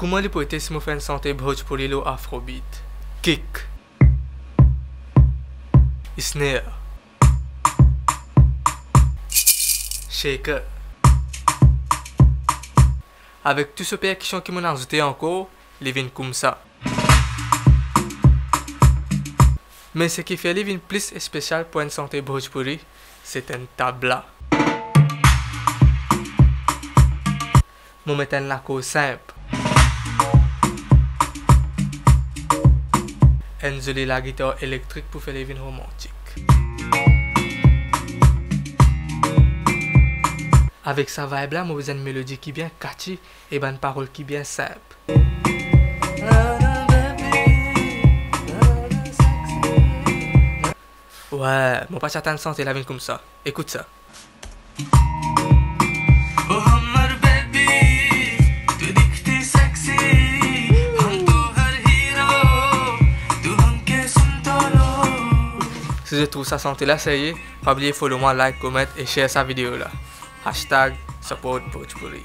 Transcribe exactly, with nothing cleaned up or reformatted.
Kouma li pou ete si mo fer enn sante Bhojpuri lor Afrobeat? Kick. Snare. Shaker. Avek tou so perkision ki mo'nn azoute ankor, li vinn koumsa. Me seki fer li vinn plis espesial pou enn sante Bhojpuri, se enn tabla. Mo met enn lakor sinp. Enn zoli lagitar elektrik pou fer li vinn romantik. Avek sa vibe la, mo bizin enn melodi ki bien catchy e bann parol ki bien sinp. Wi, mo pa ti atann sante la vinn koumsa. Ekout sa. Si zot trouv sa sante la serye, pa bliye follow mwa, like, comment e share sa video la. Hashtag support Bhojpuri.